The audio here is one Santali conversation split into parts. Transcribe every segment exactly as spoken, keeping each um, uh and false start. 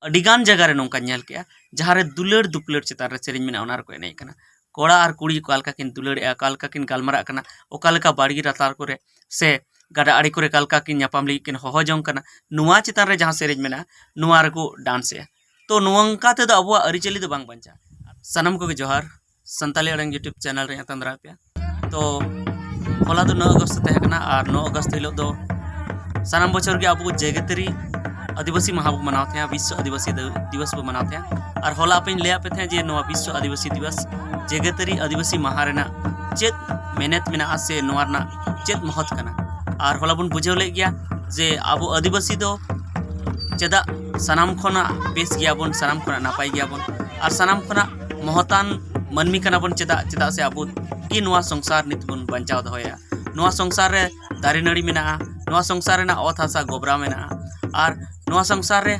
ᱟᱹᱰᱤᱜᱟᱱ ᱡᱟᱭᱜᱟ ᱨᱮ ᱱᱚᱝᱠᱟᱧ ᱧᱮᱞ ᱠᱮᱜᱼᱟ, ᱡᱟᱦᱟᱸ ᱨᱮ ᱫᱩᱞᱟᱹᱲ ᱫᱩᱯᱞᱟᱹᱲ ᱪᱮᱛᱟᱱ ᱨᱮ ᱥᱮᱨᱮᱧ ᱢᱮᱱᱟᱜᱼᱟ, ᱚᱱᱟ ᱨᱮᱠᱚ ᱮᱱᱮᱡ ᱠᱟᱱᱟ᱾ ᱠᱚᱲᱟ ᱟᱨ ᱠᱩᱲᱤ ᱚᱠᱟ ᱞᱮᱠᱟ ᱠᱤᱱ ᱫᱩᱞᱟᱹᱲᱮᱜᱼᱟ, ᱚᱠᱟ ᱞᱮᱠᱟ ᱠᱤᱱ ᱜᱟᱞᱢᱟᱨᱟᱜ ᱠᱟᱱᱟ, ᱚᱠᱟ ᱞᱮᱠᱟ ᱵᱟᱲᱜᱮ ᱞᱟᱛᱟᱨ ᱠᱚᱨᱮ ᱥᱮ ᱜᱟᱰᱟ ᱟᱲᱮ ᱠᱚᱨᱮ ᱚᱠᱟ ᱞᱮᱠᱟ ᱠᱤᱱ ᱧᱟᱯᱟᱢ ᱞᱟᱹᱜᱤᱫ ᱠᱤᱱ ᱦᱚᱦᱚ ᱡᱚᱝ ᱠᱟᱱᱟ, ᱱᱚᱣᱟ ᱪᱮᱛᱟᱱ ᱨᱮ ᱡᱟᱦᱟᱸ ᱥᱮᱨᱮᱧ ᱢᱮᱱᱟᱜᱼᱟ, ᱱᱚᱣᱟ ᱨᱮᱠᱚ ᱰᱟᱱᱥᱮᱜᱼᱟ᱾ ᱛᱚ, ᱱᱚᱝᱠᱟ ᱛᱮᱫᱚ ᱟᱵᱚᱣᱟᱜ ᱟᱹᱨᱤᱪᱟᱹᱞᱤ ᱫᱚ ᱵᱟᱝ ᱵᱟᱧᱪᱟᱜᱼᱟ᱾ ᱥᱟᱱᱟᱢ ᱠᱚᱜᱮ ᱡᱚᱦᱟᱨ᱾ ᱥᱟᱱᱛᱟᱞᱤ ᱟᱲᱟᱝ YouTube ᱪᱮᱱᱮᱞ ᱨᱮ ᱟᱛᱟᱝ ᱫᱟᱨᱟᱢ ᱯᱮᱭᱟ᱾ ᱛᱚ, ᱦᱚᱞᱟ ᱫᱚ ᱱᱚ ᱟᱜᱚᱥᱴ ᱛᱟᱦᱮᱸ ᱠᱟᱱᱟ, ᱟᱨ ᱱᱚ ᱟᱜᱚᱥᱴ ᱦᱤᱞᱳᱜ ᱫᱚ ᱥᱟᱱᱟᱢ ᱵᱚᱪᱷᱚᱨ ᱜᱮ ᱟᱵᱚ ᱡᱮᱜᱮᱛᱟᱹᱨᱤ ᱟᱹᱫᱤᱵᱟᱹᱥᱤ ᱢᱟᱦᱟ ᱵᱚ ᱢᱟᱱᱟᱣ ᱛᱟᱦᱮᱸᱜᱼᱟ, ᱵᱤᱥᱥᱚ ᱟᱹᱫᱤᱵᱟᱹᱥᱤ ᱫᱤ-, ᱫᱤᱵᱚᱥ ᱵᱚ ᱢᱟᱱᱟᱣ ᱛᱟᱦᱮᱸᱜᱼᱟ᱾ ᱟᱨ ᱦᱚᱞᱟ ᱟᱯᱮᱧ ᱞᱟᱹᱭᱟᱫ ᱯᱮ ᱛᱟᱦᱮᱸᱫ ᱡᱮ ᱱᱚᱣᱟ ᱵᱤᱥᱥᱚ ᱟᱹᱫᱤᱵᱟᱹᱥᱤ ᱫᱤᱵᱚᱥ, ᱡᱮᱜᱮᱛᱟᱹᱨᱤ ᱟᱹᱫᱤᱵᱟᱹᱥᱤ ᱢᱟᱦᱟ ᱨᱮᱱᱟᱜ ᱪᱮᱫ ᱢᱮᱱᱮᱛ ᱢᱮᱱᱟᱜᱼᱟ ᱥᱮ ᱱᱚᱣᱟ ᱨᱮᱱᱟᱜ ᱪᱮᱫ ᱢᱚᱦᱚᱛ ᱠᱟᱱᱟ᱾ ᱟᱨ ᱦᱚᱞᱟ ᱵᱚᱱ ᱵᱩᱡᱷᱟᱹᱣ ᱞᱮᱫ ᱜᱮᱭᱟ ᱡᱮ ᱟᱵᱚ ᱟᱹᱫᱤᱵᱟᱹᱥᱤ ᱫᱚ ᱪᱮᱫᱟᱜ ᱥᱟᱱᱟᱢ ᱠᱷᱚᱱᱟᱜ ᱵᱮᱥ ᱜᱮᱭᱟᱵᱚᱱ, ᱥᱟᱱᱟᱢ ᱠᱷᱚᱱᱟᱜ ᱱᱟᱯᱟᱭ ᱜᱮᱭᱟᱵᱚᱱ, ᱟᱨ ᱥᱟᱱᱟᱢ ᱠᱷᱚᱱᱟᱜ ᱢᱚᱦᱚᱛᱟᱱ ᱢᱟᱹᱱᱢᱤ ᱠᱟᱱᱟ ᱵᱚᱱ᱾ ᱪᱮᱫᱟᱜ? ᱪᱮᱫᱟᱜ ᱥᱮ ᱟᱵᱚ ᱜᱮ ᱱᱚᱣᱟ ᱥᱚᱝᱥᱟᱨ ᱱᱤᱛ ᱵᱚᱱ ᱵᱟᱧᱪᱟᱣ ᱫᱚᱦᱚᱭᱟ᱾ ᱱᱚᱣᱟ ᱥᱚᱝᱥᱟᱨ ᱨᱮ ᱫᱟᱨᱮ ᱱᱟᱹᱲᱤ ᱢᱮᱱᱟᱜᱼᱟ, ᱱᱚᱣᱟ ᱥᱚᱝᱥᱟᱨ ᱨᱮᱱᱟᱜ ᱚᱛ ᱦᱟᱥᱟ ᱜᱚᱵᱨᱟ ᱢᱮᱱᱟᱜᱼᱟ, ᱟᱨ ᱱᱚᱣᱟ ᱥᱚᱝᱥᱟᱨ ᱨᱮ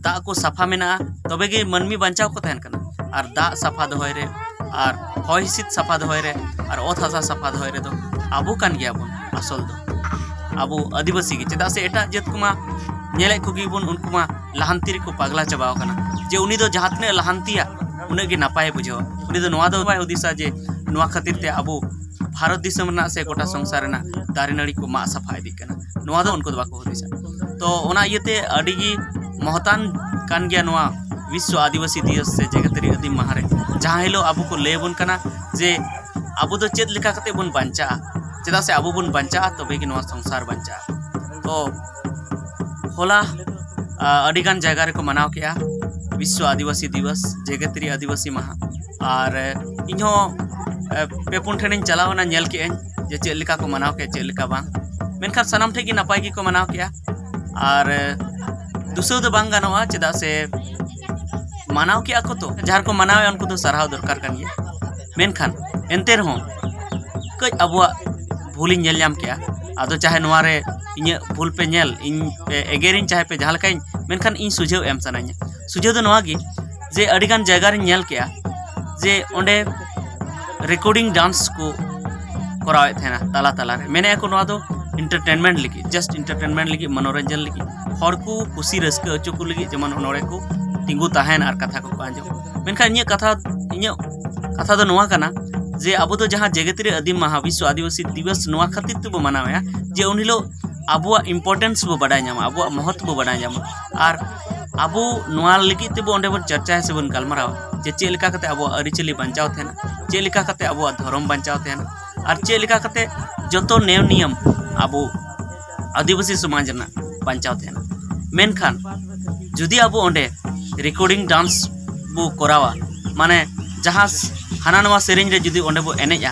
ᱫᱟᱜ ᱠᱚ ᱥᱟᱯᱷᱟ ᱢᱮᱱᱟᱜᱼᱟ, ᱛᱚᱵᱮ ᱜᱮ ᱢᱟᱹᱱᱢᱤ ᱵᱟᱧᱪᱟᱣ ᱠᱚ ᱛᱟᱦᱮᱱ ᱠᱟᱱᱟ᱾ ᱟᱨ ᱫᱟᱜ ᱥᱟᱯᱷᱟ ᱫᱚᱦᱚᱭ ᱨᱮ, ᱟᱨ ᱦᱚᱭ ᱦᱤᱸᱥᱤᱫ ᱥᱟᱯᱷᱟ ᱫᱚᱦᱚᱭ ᱨᱮ, ᱟᱨ ᱚᱛ ᱦᱟᱥᱟ ᱥᱟᱯᱷᱟ ᱫᱚᱦᱚᱭ ᱨᱮᱫᱚ ᱟᱵᱚ ᱠᱟᱱ ᱜᱮᱭᱟᱵᱚᱱ ᱟᱥᱚᱞ ᱫᱚ᱾ ᱟᱵᱚ ᱟᱹᱫᱤᱵᱟᱹᱥᱤ ᱜᱮ, ᱪᱮᱫᱟᱜ ᱥᱮ ᱮᱴᱟᱜ ᱡᱟᱹᱛ ᱠᱚᱢᱟ ᱧᱮᱞᱮᱫ ᱠᱚᱜᱮ ᱵᱚᱱ, ᱩᱱᱠᱩ ᱢᱟ ᱞᱟᱦᱟᱱᱛᱤ ᱨᱮᱠᱚ ᱯᱟᱜᱽᱞᱟ ᱪᱟᱵᱟᱣ ᱠᱟᱱᱟ, ᱡᱮ ᱩᱱᱤ ᱫᱚ ᱡᱟᱦᱟᱸ ᱛᱤᱱᱟᱹᱜ ᱞᱟᱦᱟᱱᱛᱤᱭᱟ ᱩᱱᱟᱹᱜ ᱜᱮ ᱱᱟᱯᱟᱭᱮ ᱵᱩᱡᱷᱟᱹᱣᱟ᱾ ᱩᱱᱤ ᱫᱚ ᱱᱚᱣᱟ ᱫᱚ ᱵᱟᱭ ᱦᱩᱫᱤᱥᱟ ᱡᱮ ᱱᱚᱣᱟ ᱠᱷᱟᱹᱛᱤᱨ ᱛᱮ ᱟᱵᱚ ᱵᱷᱟᱨᱚᱛ ᱫᱤᱥᱚᱢ ᱨᱮᱱᱟᱜ ᱥᱮ ᱜᱚᱴᱟ ᱥᱚᱝᱥᱟᱨ ᱨᱮᱱᱟᱜ ᱫᱟᱨᱮ ᱱᱟᱹᱲᱤ ᱠᱚ ᱢᱟᱜ ᱥᱟᱯᱷᱟ ᱤᱫᱤᱜ ᱠᱟᱱᱟ, ᱱᱚᱣᱟ ᱫᱚ ᱩᱱᱠᱩ ᱫᱚ ᱵᱟᱠᱚ ᱦᱩᱫᱤᱥᱟ᱾ ᱛᱚ, ᱚᱱᱟ ᱤᱭᱟᱹᱛᱮ ᱟᱹᱰᱤ ᱜᱮ ᱢᱚᱦᱚᱛᱟᱱ ᱠᱟᱱ ᱜᱮᱭᱟ ᱱᱚᱣᱟ ᱵᱤᱥᱥᱚ ᱟᱹᱫᱤᱵᱟᱹᱥᱤ ᱫᱤᱵᱚᱥ ᱥᱮ ᱡᱮᱜᱮᱛᱟᱹᱨᱤ ᱟᱹᱫᱤᱢ ᱢᱟᱦᱟ ᱨᱮ, ᱡᱟᱦᱟᱸ ᱦᱤᱞᱳᱜ ᱟᱵᱚ ᱠᱚ ᱞᱟᱹᱭ ᱟᱵᱚᱱ ᱠᱟᱱᱟ ᱡᱮ ᱟᱵᱚ ᱫᱚ ᱪᱮᱫ ᱞᱮᱠᱟ ᱠᱟᱛᱮ ᱵᱚᱱ ᱵᱟᱧᱪᱟᱜᱼᱟ, ᱪᱮᱫᱟᱜ ᱥᱮ ᱟᱵᱚ ᱵᱚᱱ ᱵᱟᱧᱪᱟᱜᱼᱟ ᱛᱚᱵᱮ ᱜᱮ ᱱᱚᱣᱟ ᱥᱚᱝᱥᱟᱨ ᱵᱟᱧᱪᱟᱜᱼᱟ᱾ ᱛᱚ, ᱦᱚᱞᱟ, ᱟ, ᱟᱹᱰᱤᱜᱟᱱ ᱡᱟᱭᱜᱟ ᱨᱮᱠᱚ ᱢᱟᱱᱟᱣ ᱠᱮᱜᱼᱟ ᱵᱤᱥᱥᱚ ᱟᱹᱫᱤᱵᱟᱹᱥᱤ ᱫᱤᱵᱚᱥ, ᱡᱮᱜᱮᱛᱟᱹᱨᱤ ᱟᱹᱫᱤᱵᱟᱹᱥᱤ ᱢᱟᱦᱟ᱾ ᱟᱨ, ᱮ, ᱤᱧᱦᱚᱸ, ᱮ, ᱯᱮ ᱯᱩᱱ ᱴᱷᱮᱱᱤᱧ ᱪᱟᱞᱟᱣ ᱮᱱᱟ, ᱧᱮᱞ ᱠᱮᱜᱼᱟᱹᱧ ᱡᱮ ᱪᱮᱫ ᱞᱮᱠᱟ ᱠᱚ ᱢᱟᱱᱟᱣ ᱠᱮᱜᱼᱟ, ᱪᱮᱫ ᱞᱮᱠᱟ ᱵᱟᱝ᱾ ᱢᱮᱱᱠᱷᱟᱱ ᱥᱟᱱᱟᱢ ᱴᱷᱮᱱ ᱜᱮ ᱱᱟᱯᱟᱭ ᱜᱮᱠᱚ ᱢᱟᱱᱟᱣ ᱠᱮᱜᱼᱟ᱾ ᱟᱨ, ᱮ, ᱫᱩᱥᱟᱹᱣ ᱫᱚ ᱵᱟᱝ ᱜᱟᱱᱚᱜᱼᱟ, ᱪᱮᱫᱟᱜ ᱥᱮ ᱢᱟᱱᱟᱣ ᱠᱮᱜᱼᱟ ᱠᱚ ᱛᱚ, ᱡᱟᱦᱟᱸ ᱨᱮᱠᱚ ᱢᱟᱱᱟᱣᱮᱜᱼᱟ ᱩᱱᱠᱩ ᱫᱚ ᱥᱟᱨᱦᱟᱣ ᱫᱚᱨᱠᱟᱨ ᱠᱟᱱ ᱜᱮᱭᱟ᱾ ᱢᱮᱱᱠᱷᱟᱱ ᱮᱱᱛᱮ ᱨᱮᱦᱚᱸ ᱠᱟᱹᱡ ᱟᱵᱚᱣᱟᱜ ᱵᱷᱩᱞᱤᱧ ᱧᱮᱞ ᱧᱟᱢ ᱠᱮᱜᱼᱟ᱾ ᱟᱫᱚ ᱪᱟᱦᱮ ᱱᱚᱣᱟ ᱨᱮ ᱤᱧᱟᱹᱜ ᱵᱷᱩᱞ ᱯᱮ ᱧᱮᱞ, ᱤᱧ ᱯᱮ ᱮᱜᱮᱨᱤᱧ, ᱪᱟᱦᱮ ᱯᱮ ᱡᱟᱦᱟᱸ ᱞᱮᱠᱟᱧ, ᱢᱮᱱᱠᱷᱟᱱ ᱤᱧ ᱥᱩᱡᱷᱟᱹᱣ ᱮᱢ ᱥᱟᱱᱟᱧᱟ᱾ ᱥᱩᱡᱷᱟᱹᱣ ᱫᱚ ᱱᱚᱣᱟ ᱜᱮ ᱡᱮ ᱟᱹᱰᱤᱜᱟᱱ ᱡᱟᱭᱜᱟ ᱨᱤᱧ ᱧᱮᱞ ᱠᱮᱜᱼᱟ ᱡᱮ ᱚᱸᱰᱮ recording dance ᱠᱚ ᱠᱚᱨᱟᱣᱮᱫ ᱛᱟᱦᱮᱱᱟ ᱛᱟᱞᱟ ᱛᱟᱞᱟ ᱨᱮ᱾ ᱢᱮᱱᱮᱫᱼᱟ ᱠᱚ ᱱᱚᱣᱟ ᱫᱚ ᱮᱱᱴᱟᱨᱴᱮᱱᱢᱮᱱᱴ ᱞᱟᱹᱜᱤᱫ, ᱡᱟᱥᱴ ᱮᱱᱴᱟᱨᱴᱮᱱᱢᱮᱱᱴ ᱞᱟᱹᱜᱤᱫ, ᱢᱚᱱᱳᱨᱚᱧᱡᱚᱱ ᱞᱟᱹᱜᱤᱫ, ᱦᱚᱲ ᱠᱚ ᱠᱩᱥᱤ ᱨᱟᱹᱥᱠᱟᱹ ᱦᱚᱪᱚ ᱠᱚ ᱞᱟᱹᱜᱤᱫ ᱡᱮᱢᱚᱱ ᱱᱚᱰᱮ ᱠᱚ ᱛᱤᱸᱜᱩ ᱛᱟᱦᱮᱱ ᱟᱨ ᱠᱟᱛᱷᱟ ᱠᱚᱠᱚ ᱟᱸᱡᱚᱢ᱾ ᱢᱮᱱᱠᱷᱟᱱ ᱤᱧᱟᱹᱜ ᱠᱟᱛᱷᱟ, ᱤᱧᱟᱹᱜ ᱠᱟᱛᱷᱟ ᱫᱚ ᱱᱚᱣᱟ ᱠᱟᱱᱟ ᱡᱮ ᱟᱵᱚ ᱫᱚ ᱡᱟᱦᱟᱸ ᱡᱮᱜᱮᱛ ᱨᱮ ᱟᱹᱫᱤᱢ ᱢᱟᱦᱟ ᱵᱤᱥᱥᱚ ᱟᱹᱫᱤᱵᱟᱹᱥᱤ ᱫᱤᱵᱚᱥ ᱱᱚᱣᱟ ᱠᱷᱟᱹᱛᱤᱨ ᱛᱮᱵᱚ ᱢᱟᱱᱟᱣᱮᱫᱼᱟ ᱡᱮ ᱩᱱ ᱦᱤᱞᱳᱜ ᱟᱵᱚᱣᱟᱜ ᱤᱢᱯᱚᱨᱴᱮᱱᱥ ᱵᱚ ᱵᱟᱰᱟᱭ ᱧᱟᱢᱟ, ᱟᱵᱚᱣᱟᱜ ᱢᱚᱦᱚᱛ ᱵᱚ ᱵᱟᱰᱟᱭ ᱧᱟᱢᱟ᱾ ᱟᱨ ᱟᱵᱚ ᱱᱚᱣᱟ ᱞᱟᱹᱜᱤᱫ ᱛᱮᱵᱚ ᱚᱸᱰᱮ ᱵᱚᱱ ᱪᱟᱨᱪᱟᱭᱟ ᱥᱮ ᱵᱚᱱ ᱜᱟᱞᱢᱟᱨᱟᱣᱟ ᱡᱮ ᱪᱮᱫ ᱞᱮᱠᱟ ᱠᱟᱛᱮ ᱟᱵᱚᱣᱟᱜ ᱟᱹᱨᱤᱪᱟᱹᱞᱤ ᱵᱟᱧᱪᱟᱣ ᱛᱟᱦᱮᱱᱟ, ᱪᱮᱫ ᱞᱮᱠᱟ ᱠᱟᱛᱮ ᱟᱵᱚᱣᱟᱜ ᱫᱷᱚᱨᱚᱢ ᱵᱟᱧᱪᱟᱣ ᱛᱟᱦᱮᱱᱟ, ᱟᱨ ᱪᱮᱫ ᱞᱮᱠᱟ ᱠᱟᱛᱮ ᱡᱚᱛᱚ ᱱᱮᱭᱚᱢ ᱱᱤᱭᱚᱢ ᱟᱵᱚ ᱟᱹᱫᱤᱵᱟᱹᱥᱤ ᱥᱚᱢᱟᱡᱽ ᱨᱮᱱᱟᱜ ᱵᱟᱧᱪᱟᱣ ᱛᱟᱦᱮᱱᱟ᱾ ᱢᱮᱱᱠᱷᱟᱱ ᱡᱩᱫᱤ ᱟᱵᱚ ᱚᱸᱰᱮ ᱨᱮᱠᱚᱨᱰᱤᱝ ᱰᱟᱱᱥ ᱵᱚ ᱠᱚᱨᱟᱣᱟ, ᱢᱟᱱᱮ ᱡᱟᱦᱟᱸ ᱥ- ᱦᱟᱱᱟ ᱱᱟᱣᱟ ᱥᱮᱨᱮᱧ ᱨᱮ ᱡᱩᱫᱤ ᱚᱸᱰᱮ ᱵᱚ ᱮᱱᱮᱡᱼᱟ,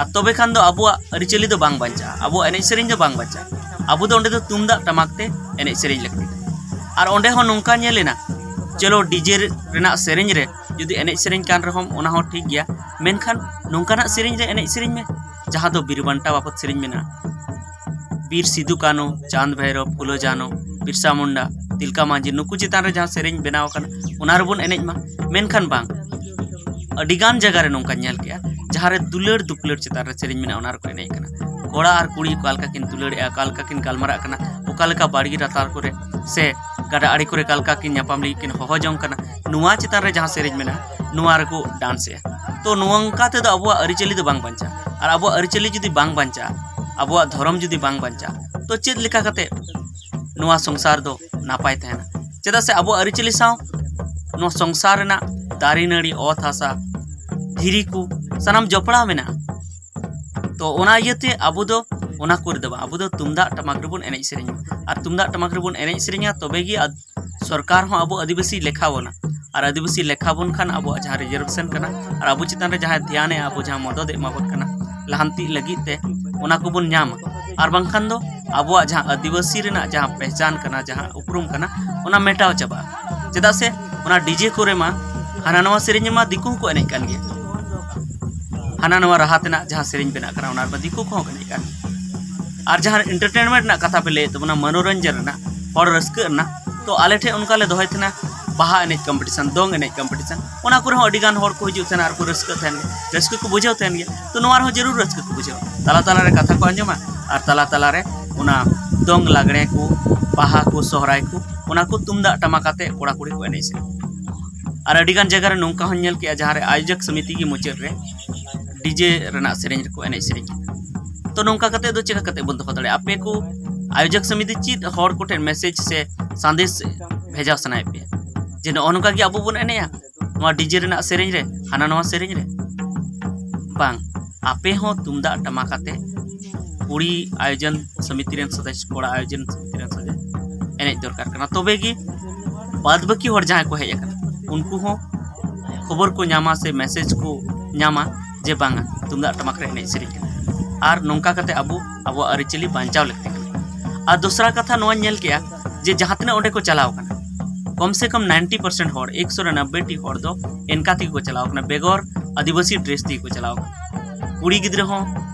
ᱟᱨ ᱛᱚᱵᱮ ᱠᱷᱟᱱ ᱫᱚ ᱟᱵᱚᱣᱟᱜ ᱟᱹᱨᱤᱪᱟᱹᱞᱤ ᱫᱚ ᱵᱟᱝ ᱵᱟᱧᱪᱟᱜᱼᱟ, ᱟᱵᱚᱣᱟᱜ ᱮᱱᱮᱡ ᱥᱮᱨᱮᱧ ᱫᱚ ᱵᱟᱝ ᱵᱟᱧᱪᱟᱜᱼᱟ᱾ ᱟᱵᱚ ᱫᱚ ᱚᱸᱰᱮ ᱫᱚ ᱛᱩᱢᱫᱟᱜ ᱴᱟᱢᱟᱠ ᱛᱮ ᱮᱱᱮᱡ ᱥᱮᱨᱮᱧ ᱞᱟᱹᱠᱛᱤ᱾ ᱟᱨ ᱚᱸᱰᱮ ᱦᱚᱸ ᱱᱚᱝᱠᱟ ᱧᱮᱞ ᱮᱱᱟ, ᱪᱚᱞᱚ ᱰᱤᱡᱮ ᱨᱮᱱᱟᱜ ᱥᱮᱨᱮᱧ ᱨᱮ ᱡᱩᱫᱤ ᱮᱱᱮᱡ ᱥᱮᱨᱮᱧ ᱠᱟᱱ ᱨᱮᱦᱚᱸᱢ ᱚᱱᱟ ᱦᱚᱸ ᱴᱷᱤᱠ ᱜᱮᱭᱟ, ᱢᱮᱱᱠᱷᱟᱱ ᱱᱚᱝᱠᱟᱱᱟᱜ ᱥᱮᱨᱮᱧ ᱨᱮ ᱮᱱᱮᱡ ᱥᱮᱨᱮᱧ ᱢᱮ ᱡᱟᱦᱟᱸ ᱫᱚ ᱵᱤᱨ ᱵᱟᱱᱴᱟ ᱵᱟᱵᱚᱛ ᱥᱮᱨᱮᱧ ᱢᱮᱱᱟᱜᱼᱟ, ᱵᱤᱨ ᱥᱤᱫᱩ ᱠᱟᱹᱱᱩ, ᱪᱟᱸᱫᱽ ᱵᱷᱟᱭᱨᱚᱵ, ᱯᱷᱩᱞᱳ ᱡᱷᱟᱱᱳ, ᱵᱤᱨᱥᱟ ᱢᱩᱱᱰᱟ, ᱛᱤᱞᱠᱟ ᱢᱟᱹᱡᱷᱤ, ᱱᱩᱠᱩ ᱪᱮᱛᱟᱱ ᱨᱮ ᱡᱟᱦᱟᱸ ᱥᱮᱨᱮᱧ ᱵᱮᱱᱟᱣ ᱟᱠᱟᱱᱟ ᱚᱱᱟ ᱨᱮᱵᱚᱱ ᱮᱱᱮᱡ ᱢᱟ᱾ ᱢᱮᱱᱠᱷᱟᱱ ᱵᱟᱝ, ᱟᱹᱰᱤᱜᱟᱱ ᱡᱟᱭᱜᱟ ᱨᱮ ᱱᱚᱝᱠᱟᱧ ᱧᱮᱞ ᱠᱮᱜᱼᱟ ᱡᱟᱦᱟᱸ ᱨᱮ ᱫᱩᱞᱟᱹᱲ ᱫᱩᱯᱞᱟᱹᱲ ᱪᱮᱛᱟᱱ ᱨᱮ ᱥᱮᱨᱮᱧ ᱢᱮᱱᱟᱜᱼᱟ, ᱚᱱᱟ ᱨᱮᱠᱚ ᱮᱱᱮᱡ ᱠᱟᱱᱟ᱾ ᱠᱚᱲᱟ ᱟᱨ ᱠᱩᱲᱤ ᱚᱠᱟ ᱞᱮᱠᱟ ᱠᱤᱱ ᱫᱩᱞᱟᱹᱲᱮᱜᱼᱟ, ᱚᱠᱟ ᱞᱮᱠᱟ ᱠᱤᱱ ᱜᱟᱞᱢᱟᱨᱟᱜ ᱠᱟᱱᱟ, ᱚᱠᱟ ᱞᱮᱠᱟ ᱵᱟᱲᱜᱮ ᱞᱟᱛᱟᱨ ᱠᱚᱨᱮ ᱥᱮ ᱜᱟᱰᱟ ᱟᱲᱮ ᱠᱚᱨᱮ ᱚᱠᱟ ᱞᱮᱠᱟ ᱠᱤᱱ ᱧᱟᱯᱟᱢ ᱞᱟᱹᱜᱤᱫ ᱠᱤᱱ ᱦᱚᱦᱚ ᱡᱚᱝ ᱠᱟᱱᱟ, ᱱᱚᱣᱟ ᱪᱮᱛᱟᱱ ᱨᱮ ᱡᱟᱦᱟᱸ ᱥᱮᱨᱮᱧ ᱢᱮᱱᱟᱜᱼᱟ ᱱᱚᱣᱟ ᱨᱮᱠᱚ ᱰᱟᱱᱥ ᱮᱜᱼᱟ᱾ ᱛᱚ ᱱᱚᱝᱠᱟ ᱛᱮᱫᱚ ᱟᱵᱚᱣᱟᱜ ᱟᱹᱨᱤᱪᱟᱹᱞᱤ ᱫᱚ ᱵᱟᱝ ᱵᱟᱧᱪᱟᱜᱼᱟ᱾ ᱟᱨ ᱟᱵᱚᱣᱟᱜ ᱟᱹᱨᱤᱪᱟᱹᱞᱤ ᱡᱩᱫᱤ ᱵᱟᱝ ᱵᱟᱧᱪᱟᱜᱼᱟ, ᱟᱵᱚᱣᱟᱜ ᱫᱷᱚᱨᱚᱢ ᱡᱩᱫᱤ ᱵᱟᱝ ᱵᱟᱧᱪᱟᱜᱼᱟ, ᱛᱚ ᱪᱮᱫ ᱞᱮᱠᱟ ᱠᱟᱛᱮ ᱱᱚᱣᱟ ᱥᱚᱝᱥᱟᱨ ᱫᱚ ᱱᱟᱯᱟᱭ ᱛᱟᱦᱮᱱᱟ? ᱪᱮᱫᱟᱜ ᱥᱮ ᱟᱵᱚᱣᱟᱜ ᱟᱹᱨᱤᱪᱟᱹᱞᱤ ᱥᱟᱶ ᱱᱚᱣᱟ ᱥᱚᱝᱥᱟᱨ ᱨᱮᱱᱟᱜ ᱫᱟᱨᱮ ᱱᱟᱹᱲᱤ, ᱚᱛ ᱦᱟᱥᱟ, ᱫᱷᱤᱨᱤ ᱠᱚ ᱥᱟᱱᱟᱢ ᱡᱚᱯᱲᱟᱣ ᱢᱮᱱᱟᱜᱼᱟ᱾ ᱛᱚ ᱚᱱᱟ ᱤᱭᱟᱹᱛᱮ ᱟᱵᱚ ᱫᱚ ᱚᱱᱟ ᱠᱚᱨᱮ ᱫᱚ ᱵᱟᱝ, ᱟᱵᱚ ᱫᱚ ᱛᱩᱢᱫᱟᱜ ᱴᱟᱢᱟᱠ ᱨᱮᱵᱚᱱ ᱮᱱᱮᱡ ᱥᱮᱨᱮᱧᱟ᱾ ᱟᱨ ᱛᱩᱢᱫᱟᱜ ᱴᱟᱢᱟᱠ ᱨᱮᱵᱚᱱ ᱮᱱᱮᱡ ᱥᱮᱨᱮᱧᱟ, ᱛᱚᱵᱮ ᱜᱮ ᱟᱫ- ᱥᱚᱨᱠᱟᱨ ᱦᱚᱸ ᱟᱵᱚ ᱟᱹᱫᱤᱵᱟᱹᱥᱤ ᱞᱮᱠᱷᱟ ᱵᱚᱱᱟ᱾ ᱟᱨ ᱟᱹᱫᱤᱵᱟᱹᱥᱤ ᱞᱮᱠᱷᱟ ᱵᱚᱱ ᱠᱷᱟᱱ ᱟᱵᱚᱣᱟᱜ ᱡᱟᱦᱟᱸ ᱨᱤᱡᱟᱨᱵᱷᱮᱥᱚᱱ ᱠᱟᱱᱟ ᱟᱨ ᱟᱵᱚ ᱪᱮᱛᱟᱱ ᱨᱮ ᱡᱟᱦᱟᱸᱭ ᱫᱷᱮᱭᱟᱱᱮ ᱟᱵᱚ ᱡᱟᱦᱟᱸ ᱢᱚᱫᱚᱫ ᱮ ᱮᱢᱟ ᱵᱚᱱ ᱠᱟᱱᱟ ᱞᱟᱦᱟᱱᱛᱤ ᱞᱟᱹᱜᱤᱫ ᱛᱮ, ᱚᱱᱟ ᱠᱚᱵᱚᱱ ᱧᱟᱢᱟ᱾ ᱟᱨ ᱵᱟᱝᱠᱷᱟᱱ ᱫᱚ ᱟᱵᱚᱣᱟᱜ ᱡᱟᱦᱟᱸ ᱟᱹᱫᱤᱵᱟᱹᱥᱤ ᱨᱮᱱᱟᱜ ᱡᱟᱦᱟᱸ ᱯᱮᱦᱪᱟᱱ ᱠᱟᱱᱟ, ᱡᱟᱦᱟᱸ ᱩᱯᱨᱩᱢ ᱠᱟᱱᱟ, ᱚᱱᱟ ᱢᱮᱴᱟᱣ ᱪᱟᱵᱟᱜᱼᱟ᱾ ᱪᱮᱫᱟᱜ ᱥᱮ ᱚᱱᱟ ᱰᱤᱡᱮ ᱠᱚᱨᱮ ᱢᱟ ᱦᱟᱱᱟ ᱱᱟᱣᱟ ᱥᱮᱨᱮᱧ ᱨᱮᱢᱟ ᱫᱤᱠᱩ ᱦᱚᱸᱠᱚ ᱮᱱᱮᱡ ᱠᱟᱱ ᱜᱮᱭᱟ, ᱦᱟᱱᱟ ᱱᱟᱣᱟ ᱨᱟᱦᱟ ᱛᱮᱱᱟᱜ ᱡᱟᱦᱟᱸ ᱥᱮᱨᱮᱧ ᱵᱮᱱᱟᱜ ᱠᱟᱱᱟ ᱚᱱᱟ ᱨᱮᱢᱟ ᱫᱤᱠᱩ ᱠᱚᱦᱚᱸ ᱠᱚ ᱮᱱᱮᱡ ᱠᱟᱱ ᱜᱮᱭᱟ᱾ ᱟᱨ ᱡᱟᱦᱟᱸ ᱮᱱᱴᱟᱨᱴᱮᱱᱢᱮᱱᱴ ᱨᱮᱱᱟᱜ ᱠᱟᱛᱷᱟ ᱯᱮ ᱞᱟᱹᱭᱮᱫ ᱛᱟᱵᱚᱱᱟ, ᱢᱚᱱᱳᱨᱚᱧᱡᱚᱱ ᱨᱮᱱᱟᱜ, ᱦᱚᱲ ᱨᱟᱹᱥᱠᱟᱹᱜ ᱨᱮᱱᱟᱜ, ᱛᱚ ᱟᱞᱮ ᱴᱷᱮᱱ ᱚᱱᱠᱟ ᱞᱮ ᱫᱚᱦᱚᱭ ᱛᱟᱦᱮᱱᱟ ᱵᱟᱦᱟ ᱮᱱᱮᱡ ᱠᱚᱢᱯᱤᱴᱤᱥᱚᱱ, ᱫᱚᱝ ᱮᱱᱮᱡ ᱠᱚᱢᱯᱤᱴᱤᱥᱚᱱ, ᱚᱱᱟ ᱠᱚᱨᱮ ᱦᱚᱸ ᱟᱹᱰᱤ ᱜᱟᱱ ᱦᱚᱲ ᱠᱚ ᱦᱤᱡᱩᱜ ᱛᱟᱦᱮᱱᱟ ᱟᱨ ᱠᱚ ᱨᱟᱹᱥᱠᱟᱹᱜ ᱛᱟᱦᱮᱱ ᱜᱮᱭᱟ, ᱨᱟᱹᱥᱠᱟᱹ ᱠᱚ ᱵᱩᱡᱷᱟᱹᱣ ᱛᱟᱦᱮᱱ ᱜᱮᱭᱟ᱾ ᱛᱚ ᱱᱚᱣᱟ ᱨᱮᱦᱚᱸ ᱡᱟᱹᱨᱩᱲ ᱨᱟᱹᱥᱠᱟᱹ ᱠᱚ ᱵᱩᱡᱷᱟᱹᱣᱟ, ᱛᱟᱞᱟ ᱛᱟᱞᱟ ᱨᱮ ᱠᱟᱛᱷᱟ ᱠᱚ ᱟᱸᱡᱚᱢᱟ, ᱟᱨ ᱛᱟᱞᱟ ᱛᱟᱞᱟᱨᱮ ᱚᱱᱟ ᱫᱚᱝ ᱞᱟᱜᱽᱲᱮ ᱠᱚ, ᱵᱟᱦᱟ ᱠᱚ, ᱥᱚᱦᱨᱟᱭ ᱠᱚ, ᱚᱱᱟ ᱠᱚ ᱛᱩᱢᱫᱟᱜ ᱴᱟᱢᱟᱠ ᱟᱛᱮ ᱠᱚᱲᱟ ᱠᱩᱲᱤ ᱠᱚ ᱮᱱᱮᱡ ᱥᱮᱨᱮᱧ᱾ ᱟᱨ ᱟᱹᱰᱤ ᱜᱟᱱ ᱡᱟᱭᱜᱟ ᱨᱮ ᱱᱚᱝᱠᱟ ᱦᱚᱸᱧ ᱧᱮᱞ ᱠᱮᱜᱼᱟ, ᱡᱟᱦᱟᱸ ᱨᱮ ᱟᱭᱳᱡᱚᱠ ᱥᱚᱢᱤᱛᱤ ᱜᱮ ᱢᱩᱪᱟᱹᱫ ᱨᱮ ᱰᱤᱡᱮ ᱨᱮᱱᱟᱜ ᱥᱮᱨᱮᱧ ᱨᱮᱠᱚ ᱮᱱᱮᱡ ᱥᱮᱨᱮᱧ ᱠᱟᱱᱟ᱾ ᱛᱚ, ᱱᱚᱝᱠᱟ ᱠᱟᱛᱮ ᱫᱚ ᱪᱮᱠᱟ ᱠᱟᱛᱮ ᱵᱚᱱ ᱫᱚᱦᱚ ᱫᱟᱲᱮᱭᱟᱜᱼᱟ? ᱟᱯᱮ ᱠᱚ ᱟᱭᱳᱡᱚᱠ ᱥᱚᱢᱤᱛᱤ ᱪᱮᱫ ᱦᱚᱲ ᱠᱚᱴᱷᱮᱱ ᱢᱮᱥᱮᱡᱽ ᱥᱮ ᱥᱟᱸᱫᱮᱥ ᱵᱷᱮᱡᱟ ᱥᱟᱱᱟᱭᱮᱫ ᱯᱮᱭᱟ ᱡᱮ ᱱᱚᱜᱼᱚ ᱱᱚᱝᱠᱟ ᱜᱮ ᱟᱵᱚ ᱵᱚᱱ ᱮᱱᱮᱡᱼᱟ ᱱᱚᱣᱟ ᱰᱤᱡᱮ ᱨᱮᱱᱟᱜ ᱥᱮᱨᱮᱧ ᱨᱮ, ᱦᱟᱱᱟ ᱱᱚᱣᱟ ᱥᱮᱨᱮᱧ ᱨᱮ? ᱵᱟᱝ, ᱟᱯᱮ ᱦᱚᱸ ᱛᱩᱢᱫᱟᱜ ᱴᱟᱢᱟᱠ ᱟᱛᱮ ᱠᱩᱲᱤ ᱟᱭᱳᱡᱚᱱ ᱥᱚᱢᱤᱛᱤ ᱨᱮᱱ ᱥᱚᱫᱚᱥᱥᱚ, ᱠᱚᱲᱟ ᱟᱭᱳᱡᱚᱱ ᱥᱚᱢᱤᱛᱤ ᱨᱮᱱ ᱥᱚᱫᱚᱥᱥᱚ ᱮᱱᱮᱡ ᱫᱚᱨᱠᱟᱨ ᱠᱟᱱᱟ᱾ ᱛᱚᱵᱮ ᱜᱮ ᱵᱟᱫ ᱵᱟᱹᱠᱤ ᱦᱚᱲ ᱡᱟᱦᱟᱸᱭ ᱠᱚ ᱦᱮᱡ ᱟᱠᱟᱱᱟ, ᱩᱱᱠᱩ ᱦᱚᱸ ᱠᱷᱚᱵᱚᱨ ᱠᱚ ᱧᱟᱢᱟ ᱥᱮ ᱢᱮᱥᱮᱡᱽ ᱠᱚ ᱧᱟᱢᱟ ᱡᱮ ᱵᱟᱝᱟ, ᱛᱩᱢᱫᱟᱜ ᱴᱟᱢᱟᱠ ᱨᱮ ᱮᱱᱮᱡ ᱥᱮᱨᱮᱧ ᱠᱟᱱᱟ᱾ ᱟᱨ ᱱᱚᱝᱠᱟ ᱠᱟᱛᱮ ᱟᱵᱚ ᱟᱵᱚᱣᱟᱜ ᱟᱹᱨᱤᱪᱟᱹᱞᱤ ᱵᱟᱧᱪᱟᱣ ᱞᱟᱹᱠᱛᱤ ᱠᱟᱱᱟ᱾ ᱟᱨ ᱫᱚᱥᱨᱟ ᱠᱟᱛᱷᱟ ᱱᱚᱣᱟᱧ ᱧᱮᱞ ᱠᱮᱜᱼᱟ ᱡᱮ ᱡᱟᱦᱟᱸ ᱛᱤᱱᱟᱹᱜ ᱚᱸᱰᱮ ᱠᱚ ᱪᱟᱞᱟᱣ ᱠᱟᱱᱟ, ᱠᱚᱢ ᱥᱮ ᱠᱚᱢ ᱱᱟᱭᱤᱱᱴᱤ ᱯᱟᱨᱥᱮᱱᱴ ᱦᱚᱲ, ᱮᱠᱥᱚ ᱨᱮ ᱱᱚᱵᱵᱳᱭ ᱴᱤ ᱦᱚᱲ ᱫᱚ ᱮᱱᱠᱟ ᱛᱮᱜᱮ ᱠᱚ ᱪᱟᱞᱟᱣ ᱠᱟᱱᱟ, ᱵᱮᱜᱚᱨ ᱟᱹᱫᱤᱵᱟᱹᱥᱤ ᱰᱨᱮᱥ ᱛᱮᱜᱮ ᱠᱚ ᱪᱟᱞᱟᱣ ᱠᱟᱱᱟ᱾ ᱠᱩᱲᱤ ᱜᱤᱫᱽᱨᱟᱹ ᱦᱚᱸ,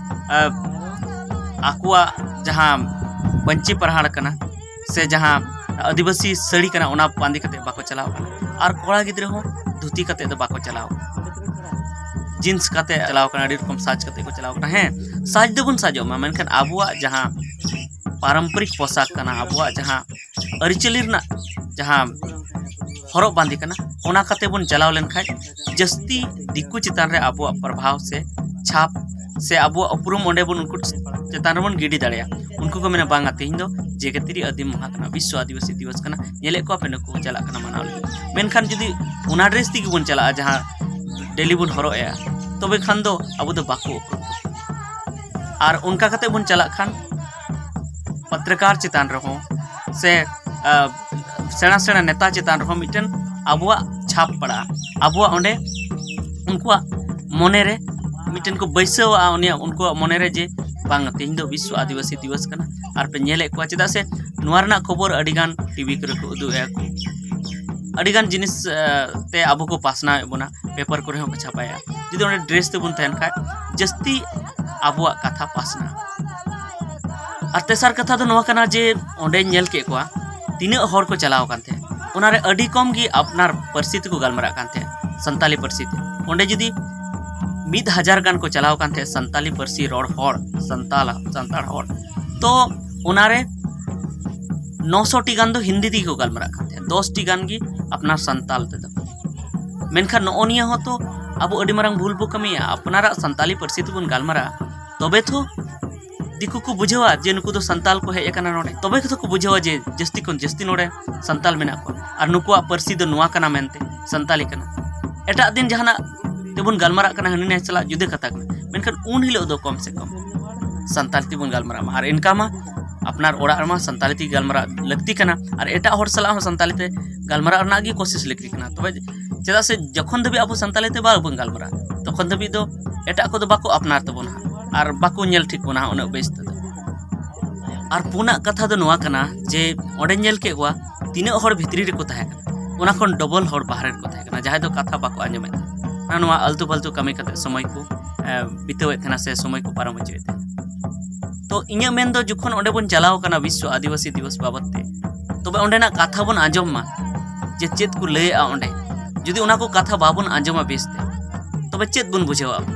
ᱟᱸ, ᱟᱠᱚᱣᱟᱜ ᱡᱟᱦᱟᱸ ᱯᱟᱹᱧᱪᱤ ᱯᱟᱨᱦᱟᱲ ᱠᱟᱱᱟ ᱥᱮ ᱡᱟᱦᱟᱸ ᱟᱹᱫᱤᱵᱟᱹᱥᱤ ᱥᱟᱹᱲᱤ ᱠᱟᱱᱟ, ᱚᱱᱟ ᱵᱟᱸᱫᱮ ᱠᱟᱛᱮ ᱵᱟᱠᱚ ᱪᱟᱞᱟᱣ ᱠᱟᱱᱟ᱾ ᱟᱨ ᱠᱚᱲᱟ ᱜᱤᱫᱽᱨᱟᱹ ᱦᱚᱸ ᱫᱷᱩᱛᱤ ᱠᱟᱛᱮ ᱫᱚ ᱵᱟᱠᱚ ᱪᱟᱞᱟᱣ ᱠᱟᱱᱟ, ᱡᱤᱱᱥ ᱠᱟᱛᱮ ᱪᱟᱞᱟᱣ ᱠᱟᱱᱟ, ᱟᱹᱰᱤ ᱨᱚᱠᱚᱢ ᱥᱟᱡᱽ ᱠᱟᱛᱮ ᱠᱚ ᱪᱟᱞᱟᱣ ᱠᱟᱱᱟ᱾ ᱦᱮᱸ, ᱥᱟᱡᱽ ᱫᱚᱵᱚᱱ ᱥᱟᱡᱚᱜ ᱢᱟ, ᱢᱮᱱᱠᱷᱟᱱ ᱟᱵᱚᱣᱟᱜ ᱡᱟᱦᱟᱸ ᱯᱟᱨᱚᱢᱯᱚᱨᱤᱠ ᱯᱳᱥᱟᱠ ᱠᱟᱱᱟ, ᱟᱵᱚᱣᱟᱜ ᱡᱟᱦᱟᱸ ᱟᱹᱨᱤᱪᱟᱹᱞᱤ ᱨᱮᱱᱟᱜ ᱡᱟᱦᱟᱸ ᱦᱚᱨᱚᱜ ᱵᱟᱸᱫᱮ ᱠᱟᱱᱟ, ᱚᱱᱟ ᱠᱟᱛᱮ ᱵᱚᱱ ᱪᱟᱞᱟᱣ ᱞᱮᱱᱠᱷᱟᱱ ᱡᱟᱹᱥᱛᱤ ᱫᱤᱠᱩ ᱪᱮᱛᱟᱱ ᱨᱮ ᱟᱵᱚᱣᱟᱜ ᱯᱨᱚᱵᱷᱟᱵᱽ ᱥᱮ ᱪᱷᱟᱯ ᱥᱮ ᱟᱵᱚᱣᱟᱜ ᱩᱯᱨᱩᱢ ᱚᱸᱰᱮ ᱵᱚᱱ ᱩᱱᱠᱩ ᱪᱮᱛᱟᱱ ᱨᱮᱵᱚᱱ ᱜᱤᱰᱤ ᱫᱟᱲᱮᱭᱟᱜᱼᱟ᱾ ᱩᱱᱠᱩ ᱠᱚ ᱢᱮᱱᱟ, "ᱵᱟᱝᱟ, ᱛᱮᱦᱮᱧ ᱫᱚ ᱡᱮᱜᱮᱛᱤᱭᱟᱹᱨᱤ ᱟᱹᱫᱤᱢ ᱢᱟᱦᱟ ᱠᱟᱱᱟ, ᱵᱤᱥᱥᱚ ᱟᱹᱫᱤᱵᱟᱹᱥᱤ ᱫᱤᱵᱚᱥ ᱠᱟᱱᱟ, ᱧᱮᱞᱮᱫ ᱠᱚᱣᱟ ᱯᱮ ᱱᱩᱠᱩ ᱠᱚ ᱪᱟᱞᱟᱜ ᱠᱟᱱᱟ ᱢᱟᱱᱟᱣ ᱞᱟᱹᱜᱤᱫ", ᱢᱮᱱᱠᱷᱟᱱ ᱡᱩᱫᱤ ᱚᱱᱟ ᱰᱨᱮᱥ ᱛᱮᱜᱮ ᱵᱚᱱ ᱪᱟᱞᱟᱜᱼᱟ ᱡᱟᱦᱟᱸ ᱰᱮᱞᱤ ᱵᱚᱱ ᱦᱚᱨᱚᱜ ᱮᱜᱼᱟ, ᱛᱚᱵᱮ ᱠᱷᱟᱱ ᱫᱚ ᱟᱵᱚ ᱫᱚ ᱵᱟᱠᱚ ᱩᱯᱨᱩᱢ ᱵᱚᱱᱟ᱾ ᱟᱨ ᱚᱱᱠᱟ ᱠᱟᱛᱮ ᱵᱚᱱ ᱪᱟᱞᱟᱜ ᱠᱷᱟᱱ ᱯᱚᱛᱨᱚᱠᱟᱨ ᱪᱮᱛᱟᱱ ᱨᱮᱦᱚᱸ ᱥᱮ, ᱟ, ᱥᱮᱬᱟ ᱥᱮᱬᱟ ᱱᱮᱛᱟ ᱪᱮᱛᱟᱱ ᱨᱮᱦᱚᱸ ᱢᱤᱫᱴᱮᱱ ᱟᱵᱚᱣᱟᱜ ᱪᱷᱟᱯ ᱯᱟᱲᱟᱜᱼᱟ᱾ ᱟᱵᱚᱣᱟᱜ ᱚᱸᱰᱮ ᱩᱱᱠᱩᱣᱟᱜ ᱢᱚᱱᱮᱨᱮ ᱢᱤᱫᱴᱮᱱ ᱠᱚ ᱵᱟᱹᱭᱥᱟᱹᱣᱟᱜᱼᱟ, ᱩᱱᱤᱭᱟᱜ, ᱩᱱᱠᱩᱣᱟᱜ ᱢᱚᱱᱮᱨᱮ ᱡᱮ ᱵᱟᱝ, ᱛᱮᱦᱮᱧ ᱫᱚ ᱵᱤᱥᱥᱚ ᱟᱹᱫᱤᱵᱟᱹᱥᱤ ᱫᱤᱵᱚᱥ ᱠᱟᱱᱟ ᱟᱨ ᱯᱮ ᱧᱮᱞᱮᱫ ᱠᱚᱣᱟ᱾ ᱪᱮᱫᱟᱜ ᱥᱮ ᱱᱚᱣᱟ ᱨᱮᱱᱟᱜ ᱠᱷᱚᱵᱚᱨ ᱟᱹᱰᱤᱜᱟᱱ ᱴᱤᱵᱷᱤ ᱠᱚᱨᱮ ᱠᱚ ᱩᱫᱩᱜ ᱮᱫᱟ ᱠᱚ, ᱟᱹᱰᱤᱜᱟᱱ ᱡᱤᱱᱤᱥ, ᱟ, ᱛᱮ ᱟᱵᱚ ᱠᱚ ᱯᱟᱥᱱᱟᱣᱮᱫ ᱵᱚᱱᱟ, ᱯᱮᱯᱟᱨ ᱠᱚᱨᱮ ᱦᱚᱸ ᱠᱚ ᱪᱷᱟᱯᱟᱭᱟ᱾ ᱡᱩᱫᱤ ᱚᱸᱰᱮ ᱰᱨᱮᱥ ᱛᱮᱵᱚᱱ ᱛᱟᱦᱮᱱ ᱠᱷᱟᱡ, ᱡᱟᱹᱥᱛᱤ ᱟᱵᱚᱣᱟᱜ ᱠᱟᱛᱷᱟ ᱯᱟᱥᱱᱟᱜᱼᱟ᱾ ᱟᱨ ᱛᱮᱥᱟᱨ ᱠᱟᱛᱷᱟ ᱫᱚ ᱱᱚᱣᱟ ᱠᱟᱱᱟ ᱡᱮ ᱚᱸᱰᱮᱧ ᱧᱮᱞ ᱠᱮᱫ ᱠᱚᱣᱟ ᱛᱤᱱᱟᱹᱜ ᱦᱚᱲ ᱠᱚ ᱪᱟᱞᱟᱣ ᱟᱠᱟᱱ ᱛᱟᱦᱮᱸᱫ, ᱚᱱᱟᱨᱮ ᱟᱹᱰᱤ ᱠᱚᱢ ᱜᱮ ᱟᱯᱱᱟᱨ ᱯᱟᱹᱨᱥᱤ ᱛᱮᱠᱚ ᱜᱟᱞᱢᱟᱨᱟᱜ ᱠᱟᱱ ᱛᱟᱦᱮᱸᱫ, ᱥᱟᱱᱛᱟᱞᱤ ᱯᱟᱹᱨᱥᱤ ᱛᱮ᱾ ᱚᱸᱰᱮ ᱡᱩᱫᱤ ᱢᱤᱫ ᱦᱟᱡᱟᱨ ᱜᱟᱱ ᱠᱚ ᱪᱟᱞᱟᱣ ᱟᱠᱟᱱ ᱛᱟᱦᱮᱸᱫ ᱥᱟᱱᱛᱟᱞᱤ ᱯᱟᱹᱨᱥᱤ ᱨᱚᱲ ᱦᱚᱲ, ᱥᱟᱱᱛᱟᱞ ᱥᱟᱱᱛᱟᱲ ᱦᱚᱲ᱾ ᱛᱚ ᱚᱱᱟᱨᱮ ᱱᱚᱥᱚ ᱴᱤ ᱜᱟᱱ ᱫᱚ ᱦᱤᱱᱫᱤ ᱛᱮᱜᱮ ᱠᱚ ᱜᱟᱞᱢᱟᱨᱟᱜ ᱠᱟᱱ ᱛᱟᱦᱮᱸᱫ, ᱫᱚᱥ ᱴᱤ ᱜᱟᱱ ᱜᱮ ᱟᱯᱱᱟᱨ ᱥᱟᱱᱛᱟᱞ ᱛᱮᱫᱚ᱾ ᱢᱮᱱᱠᱷᱟᱱ ᱱᱚᱜᱼᱚ ᱱᱤᱭᱟᱹ ᱦᱚᱸᱛᱚ ᱟᱵᱚ ᱟᱹᱰᱤ ᱢᱟᱨᱟᱝ ᱵᱷᱩᱞ ᱵᱚ ᱠᱟᱹᱢᱤᱭᱟ᱾ ᱟᱯᱱᱟᱨᱟᱜ ᱥᱟᱱᱛᱟᱞᱤ ᱯᱟᱹᱨᱥᱤ ᱛᱮᱵᱚᱱ ᱜᱟᱞᱢᱟᱨᱟᱜᱼᱟ, ᱛᱚᱵᱮ ᱛᱚ ᱫᱤᱠᱩ ᱠᱚ ᱵᱩᱡᱷᱟᱹᱣᱟ ᱡᱮ ᱱᱩᱠᱩ ᱫᱚ ᱥᱟᱱᱛᱟᱞ ᱠᱚ ᱦᱮᱡ ᱟᱠᱟᱱᱟ ᱱᱚᱰᱮ, ᱛᱚᱵᱮ ᱜᱮᱛᱚ ᱠᱚ ᱵᱩᱡᱷᱟᱹᱣᱟ ᱡᱮ ᱡᱟᱹᱥᱛᱤ ᱠᱷᱚᱱ ᱡᱟᱹᱥᱛᱤ ᱱᱚᱰᱮ ᱥᱟᱱᱛᱟᱞ ᱢᱮᱱᱟᱜ ᱠᱚᱣᱟ ᱟᱨ ᱱᱩᱠᱩᱣᱟᱜ ᱯᱟᱹᱨᱥᱤ ᱫᱚ ᱱᱚᱣᱟ ᱠᱟᱱᱟ ᱢᱮᱱᱛᱮ, ᱥᱟᱱᱛᱟᱞᱤ ᱠᱟᱱᱟ᱾ ᱮᱴᱟᱜ ᱫᱤᱱ ᱡᱟᱦᱟᱱᱟᱜ ᱛᱮᱵᱚᱱ ᱜᱟᱞᱢᱟᱨᱟᱜ ᱠᱟᱱᱟ ᱦᱟᱹᱱᱤ ᱱᱟᱹᱭ ᱥᱟᱞᱟᱜ ᱡᱩᱫᱟᱹ ᱠᱟᱛᱷᱟ ᱠᱟᱱᱟ, ᱢᱮᱱᱠᱷᱟᱱ ᱩᱱ ᱦᱤᱞᱳᱜ ᱫᱚ ᱠᱚᱢ ᱥᱮ ᱠᱚᱢ ᱥᱟᱱᱛᱟᱲᱤ ᱛᱮᱵᱚᱱ ᱜᱟᱞᱢᱟᱨᱟᱜ ᱢᱟ᱾ ᱟᱨ ᱮᱱᱠᱟ ᱢᱟ ᱟᱯᱱᱟᱨ ᱚᱲᱟᱜ ᱨᱮᱢᱟ ᱥᱟᱱᱛᱟᱲᱤ ᱛᱮᱜᱮ ᱜᱟᱞᱢᱟᱨᱟᱜ ᱞᱟᱹᱠᱛᱤ ᱠᱟᱱᱟ, ᱟᱨ ᱮᱴᱟᱜ ᱦᱚᱲ ᱥᱟᱞᱟᱜ ᱦᱚᱸ ᱥᱟᱱᱛᱟᱲᱤ ᱛᱮ ᱜᱟᱞᱢᱟᱨᱟᱜ ᱨᱮᱱᱟᱜ ᱜᱮ ᱠᱳᱥᱤᱥ ᱞᱟᱹᱠᱛᱤ ᱠᱟᱱᱟ᱾ ᱛᱚᱵᱮ ᱪᱮᱫᱟᱜ ᱥᱮ ᱡᱚᱠᱷᱚᱱ ᱫᱷᱟᱹᱵᱤᱡ ᱟᱵᱚ ᱥᱟᱱᱛᱟᱲᱤ ᱛᱮ ᱵᱟᱵᱚᱱ ᱜᱟᱞᱢᱟᱨᱟᱜᱼᱟ, ᱛᱚᱠᱷᱚᱱ ᱫᱷᱟᱹᱵᱤᱡ ᱫᱚ ᱮᱴᱟᱜ ᱠᱚᱫᱚ ᱵᱟᱠᱚ ᱟᱯᱱᱟᱨ ᱛᱟᱵᱚᱱᱟ ᱟᱨ ᱵᱟᱠᱚ ᱧᱮᱞ ᱴᱷᱤᱠ ᱵᱚᱱᱟ ᱩᱱᱟᱹᱜ ᱵᱮᱥ ᱛᱮᱫᱚ᱾ ᱟᱨ ᱯᱩᱱᱟᱜ ᱠᱟᱛᱷᱟ ᱫᱚ ᱱᱚᱣᱟ ᱠᱟᱱᱟ ᱡᱮ ᱚᱸᱰᱮ ᱧᱮᱞ ᱠᱮᱫ ᱠᱚᱣᱟ ᱛᱤᱱᱟᱹᱜ ᱦᱚᱲ ᱵᱷᱤᱛᱨᱤ ᱨᱮᱠᱚ ᱛᱟᱦᱮᱸ ᱠᱟᱱᱟ, ᱚᱱᱟ ᱠᱷᱚᱱ ᱰᱚᱵᱚᱞ ᱦᱚᱲ ᱵᱟᱦᱨᱮ ᱨᱮᱠᱚ ᱛᱟᱦᱮᱸ ᱠᱟᱱᱟ, ᱡᱟᱦᱟᱸᱭ ᱫᱚ ᱠᱟᱛᱷᱟ ᱵᱟᱠᱚ ᱟᱸᱡᱚᱢᱮᱫ ᱛᱟᱦᱮᱸ᱾ ᱱᱚᱣᱟ ᱟᱞᱛᱩ ᱯᱷᱟᱞᱛᱩ ᱠᱟᱹᱢᱤ ᱠᱟᱛᱮ ᱥᱚᱢᱚᱭ ᱠᱚ, ᱮ, ᱵᱤᱛᱟᱹᱣᱮᱫ ᱛᱟᱦᱮᱱᱟ ᱥᱮ ᱥᱚᱢᱚᱭ ᱠᱚ ᱯᱟᱨᱚᱢ ᱦᱚᱪᱚᱭᱮᱫ ᱛᱟᱦᱮᱱᱟ᱾ ᱛᱚ ᱤᱧᱟᱹᱜ ᱢᱮᱱ ᱫᱚ ᱡᱚᱠᱷᱚᱱ ᱚᱸᱰᱮ ᱵᱚᱱ ᱪᱟᱞᱟᱣ ᱠᱟᱱᱟ ᱵᱤᱥᱥᱚ ᱟᱹᱫᱤᱵᱟᱹᱥᱤ ᱫᱤᱵᱚᱥ ᱵᱟᱵᱚᱛ ᱛᱮ, ᱛᱚᱵᱮ ᱚᱸᱰᱮᱱᱟᱜ ᱠᱟᱛᱷᱟ ᱵᱚᱱ ᱟᱸᱡᱚᱢ ᱢᱟ ᱡᱮ ᱪᱮᱫ ᱠᱚ ᱞᱟᱹᱭᱮᱜᱼᱟ ᱚᱸᱰᱮ᱾ ᱡᱩᱫᱤ ᱚᱱᱟ ᱠᱚ ᱠᱟᱛᱷᱟ ᱵᱟᱵᱚᱱ ᱟᱸᱡᱚᱢᱟ ᱵᱮᱥ ᱛᱮ, ᱛᱚᱵᱮ ᱪᱮᱫ ᱵᱚᱱ ᱵᱩᱡᱷᱟᱹᱣᱟ ᱟᱵᱚ?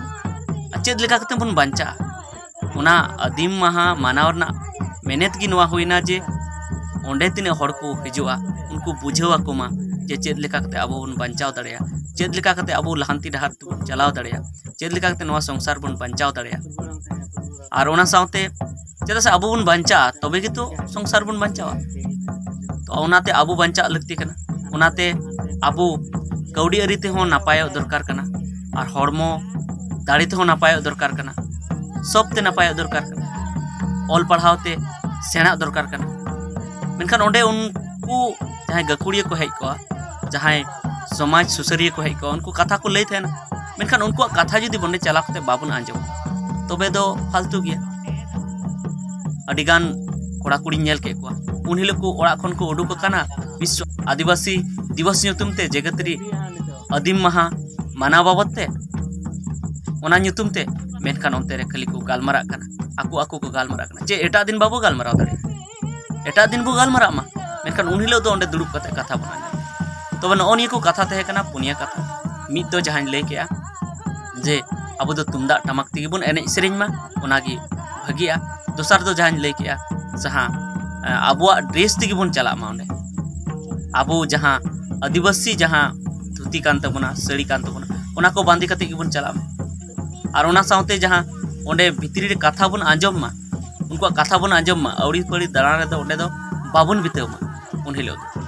ᱟᱨ ᱪᱮᱫ ᱞᱮᱠᱟ ᱠᱟᱛᱮ ᱵᱚᱱ ᱵᱟᱧᱪᱟᱜᱼᱟ? ᱚᱱᱟ ᱟᱹᱫᱤᱢ ᱢᱟᱦᱟ ᱢᱟᱱᱟᱣ ᱨᱮᱱᱟᱜ ᱢᱮᱱᱮᱛ ᱜᱮ ᱱᱚᱣᱟ ᱦᱩᱭᱱᱟ ᱡᱮ ᱚᱸᱰᱮ ᱛᱤᱱᱟᱹᱜ ᱦᱚᱲ ᱠᱚ ᱦᱤᱡᱩᱜᱼᱟ, ᱩᱱᱠᱩ ᱵᱩᱡᱷᱟᱹᱣ ᱟᱠᱚ ᱢᱟ ᱡᱮ ᱪᱮᱫ ᱞᱮᱠᱟ ᱠᱟᱛᱮ ᱟᱵᱚ ᱵᱚᱱ ᱵᱟᱧᱪᱟᱣ ᱫᱟᱲᱮᱭᱟᱜᱼᱟ, ᱪᱮᱫ ᱞᱮᱠᱟ ᱠᱟᱛᱮ ᱟᱵᱚ ᱞᱟᱦᱟᱱᱛᱤ ᱰᱟᱦᱟᱨ ᱛᱮᱵᱚᱱ ᱪᱟᱞᱟᱣ ᱫᱟᱲᱮᱭᱟᱜᱼᱟ, ᱪᱮᱫ ᱞᱮᱠᱟ ᱠᱟᱛᱮ ᱱᱚᱣᱟ ᱥᱚᱝᱥᱟᱨ ᱵᱚᱱ ᱵᱟᱧᱪᱟᱣ ᱫᱟᱲᱮᱭᱟᱜᱼᱟ᱾ ᱟᱨ ᱚᱱᱟ ᱥᱟᱶᱛᱮ ᱪᱮᱫᱟᱜ ᱥᱮ ᱟᱵᱚ ᱵᱚᱱ ᱵᱟᱧᱪᱟᱜᱼᱟ, ᱛᱚᱵᱮ ᱜᱮᱛᱚ ᱥᱚᱝᱥᱟᱨ ᱵᱚᱱ ᱵᱟᱧᱪᱟᱣᱟ᱾ ᱛᱚ ᱚᱱᱟᱛᱮ ᱟᱵᱚ ᱵᱟᱧᱪᱟᱜ ᱞᱟᱹᱠᱛᱤ ᱠᱟᱱᱟ᱾ ᱚᱱᱟᱛᱮ ᱟᱵᱚ ᱠᱟᱹᱣᱰᱤ ᱟᱹᱨᱤ ᱛᱮᱦᱚᱸ ᱱᱟᱯᱟᱭᱚᱜ ᱫᱚᱨᱠᱟᱨ ᱠᱟᱱᱟ, ᱟᱨ ᱦᱚᱲᱢᱚ ᱫᱟᱲᱮ ᱛᱮᱦᱚᱸ ᱱᱟᱯᱟᱭᱚᱜ ᱫᱚᱨᱠᱟᱨ ᱠᱟᱱᱟ, ᱥᱚᱵᱛᱮ ᱱᱟᱯᱟᱭᱚᱜ ᱫᱚᱨᱠᱟᱨ ᱠᱟᱱᱟ᱾ ᱚᱞ ᱯᱟᱲᱦᱟᱣ ᱛᱮ ᱥᱮᱬᱟᱜ ᱫᱚᱨᱠᱟᱨ ᱠᱟᱱᱟ᱾ ᱢᱮᱱᱠᱷᱟᱱ ᱚᱸᱰᱮ ᱩᱱᱠᱩ ᱡᱟᱦᱟᱸᱭ ᱜᱟᱹᱠᱷᱩᱲᱤᱭᱟᱹ ᱠᱚ ᱦᱮᱡ ᱠᱚᱜᱼᱟ, ᱡᱟᱦᱟᱸᱭ ᱥᱚᱢᱟᱡᱽ ᱥᱩᱥᱟᱹᱨᱤᱭᱟᱹ ᱠᱚ ᱦᱮᱡ ᱠᱚᱜᱼᱟ, ᱩᱱᱠᱩ ᱠᱟᱛᱷᱟ ᱠᱚ ᱞᱟᱹᱭ ᱛᱟᱦᱮᱱᱟ᱾ ᱢᱮᱱᱠᱷᱟᱱ ᱩᱱᱠᱩᱣᱟᱜ ᱠᱟᱛᱷᱟ ᱡᱩᱫᱤ ᱚᱸᱰᱮ ᱪᱟᱞᱟᱣ ᱠᱟᱛᱮ ᱵᱟᱵᱚᱱ ᱟᱸᱡᱚᱢᱟ, ᱛᱚᱵᱮ ᱫᱚ ᱯᱷᱟᱞᱛᱩ ᱜᱮᱭᱟ᱾ ᱟᱹᱰᱤᱜᱟᱱ ᱠᱚᱲᱟ ᱠᱩᱲᱤᱧ ᱧᱮᱞ ᱠᱮᱫ ᱠᱚᱣᱟ, ᱩᱱ ᱦᱤᱞᱳᱜ ᱠᱚ ᱚᱲᱟᱜ ᱠᱷᱚᱱ ᱠᱚ ᱩᱰᱩᱠ ᱟᱠᱟᱱᱟ ᱵᱤᱥᱥᱚ ᱟᱹᱫᱤᱵᱟᱹᱥᱤ ᱫᱤᱵᱚᱥ ᱧᱩᱛᱩᱢ ᱛᱮ, ᱡᱮᱜᱟᱛᱟᱹᱨᱤ ᱟᱹᱫᱤᱢ ᱢᱟᱦᱟ ᱢᱟᱱᱟᱣ ᱵᱟᱵᱚᱫ ᱛᱮ, ᱚᱱᱟ ᱧᱩᱛᱩᱢ ᱛᱮ᱾ ᱢᱮᱱᱠᱷᱟᱱ ᱚᱱᱛᱮ ᱨᱮ ᱠᱷᱟᱹᱞᱤ ᱠᱚ ᱜᱟᱞᱢᱟᱨᱟᱜ ᱠᱟᱱᱟ, ᱟᱠᱚ ᱟᱠᱚ ᱠᱚ ᱜᱟᱞᱢᱟᱨᱟᱜ ᱠᱟᱱᱟ᱾ ᱪᱮᱫ ᱮᱴᱟᱜ ᱫᱤᱱ ᱵᱟᱵᱚ ᱜᱟᱞᱢᱟᱨᱟᱣ ᱫᱟᱲᱮᱭᱟᱜᱼᱟ? ᱮᱴᱟᱜ ᱫᱤᱱ ᱵᱚ ᱜᱟᱞᱢᱟᱨᱟᱜ ᱢᱟ, ᱢᱮᱱᱠᱷᱟᱱ ᱩᱱ ᱦᱤᱞᱳᱜ ᱫᱚ ᱚᱸᱰᱮ ᱫᱩᱲᱩᱵ ᱠᱟᱛᱮ ᱠᱟᱛᱷᱟ ᱵᱚᱱ ᱟᱸᱡᱚᱢᱟ᱾ ᱛᱚᱵᱮ ᱱᱚᱜᱼᱚ ᱱᱤᱭᱟᱹ ᱠᱚ ᱠᱟᱛᱷᱟ ᱛᱟᱦᱮᱸ ᱠᱟᱱᱟ, ᱯᱩᱱᱭᱟᱹ ᱠᱟᱛᱷᱟ᱾ ᱢᱤᱫ ᱫᱚ ᱡᱟᱦᱟᱸᱧ ᱞᱟᱹᱭ ᱠᱮᱜᱼᱟ ᱡᱮ ᱟᱵᱚ ᱫᱚ ᱛᱩᱢᱫᱟᱜ ᱴᱟᱢᱟᱠ ᱛᱮᱜᱮ ᱵᱚᱱ ᱮᱱᱮᱡ ᱥᱮᱨᱮᱧ ᱢᱟ, ᱚᱱᱟᱜᱮ ᱵᱷᱟᱹᱜᱤᱜᱼᱟ᱾ ᱫᱚᱥᱟᱨ ᱫᱚ ᱡᱟᱦᱟᱸᱧ ᱞᱟᱹᱭ ᱠᱮᱜᱼᱟ, ᱡᱟᱦᱟᱸ ᱮ, ᱟᱵᱚᱣᱟᱜ ᱰᱨᱮᱥ ᱛᱮᱜᱮ ᱵᱚᱱ ᱪᱟᱞᱟᱜ ᱢᱟ ᱚᱸᱰᱮ᱾ ᱟᱵᱚ ᱡᱟᱦᱟᱸ ᱟᱹᱫᱤᱵᱟᱹᱥᱤ ᱡᱟᱦᱟᱸ ᱫᱷᱩᱛᱤ ᱠᱟᱱ ᱛᱟᱵᱚᱱᱟ, ᱥᱟᱹᱲᱤ ᱠᱟᱱ ᱛᱟᱵᱚᱱᱟ, ᱚᱱᱟ ᱠᱚ ᱵᱟᱸᱫᱮ ᱠᱟᱛᱮ ᱜᱮᱵᱚᱱ ᱪᱟᱞᱟᱜ ᱢᱟ᱾ ᱟᱨ ᱚᱱᱟ ᱥᱟᱶᱛᱮ ᱡᱟᱦᱟᱸ ᱚᱸᱰᱮ ᱵᱷᱤᱛᱨᱤ ᱨᱮ ᱠᱟᱛᱷᱟ ᱵᱚᱱ ᱟᱸᱡᱚᱢ ᱢᱟ, ᱩᱱᱠᱩᱣᱟᱜ ᱠᱟᱛᱷᱟ ᱵᱚᱱ ᱟᱸᱡᱚᱢ ᱢᱟ, ᱟᱹᱣᱲᱤ ᱯᱟᱹᱣᱲᱤ ᱫᱟᱬᱟᱱ ᱨᱮᱫᱚ ᱚᱸᱰᱮ ᱫᱚ ᱵᱟᱵᱚᱱ ᱵᱤᱛᱟᱹᱣ ᱢᱟ ᱩᱱ ᱦᱤᱞᱳᱜ ᱫᱚ᱾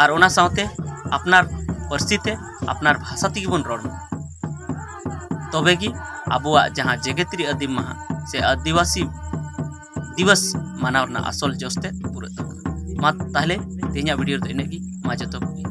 ᱟᱨ ᱚᱱᱟ ᱥᱟᱶᱛᱮ ᱟᱯᱱᱟᱨ ᱯᱟᱹᱨᱥᱤ ᱛᱮ, ᱟᱯᱱᱟᱨ ᱵᱷᱟᱥᱟ ᱛᱮᱜᱮ ᱵᱚᱱ ᱨᱚᱲ ᱢᱟ᱾ ᱛᱚᱵᱮ ᱜᱮ ᱟᱵᱚᱣᱟᱜ ᱡᱟᱦᱟᱸ ᱡᱮᱜᱮᱛ ᱨᱮ ᱟᱹᱫᱤᱢ ᱢᱟᱦᱟ ᱥᱮ ᱟᱹᱫᱤᱵᱟᱹᱥᱤ ᱫᱤᱵᱚᱥ ᱢᱟᱱᱟᱣ ᱨᱮᱱᱟᱜ ᱟᱥᱚᱞ ᱡᱚᱥ ᱛᱮ ᱯᱩᱨᱟᱹᱜ ᱛᱟᱵᱚᱱᱟ᱾ ᱢᱟ ᱛᱟᱦᱞᱮ ᱛᱮᱦᱮᱧᱟᱜ ᱵᱷᱤᱰᱤᱭᱳ ᱨᱮᱫᱚ ᱤᱱᱟᱹᱜ ᱜᱮ᱾ ᱢᱟ ᱡᱚᱛᱚ ᱠᱚᱜᱮ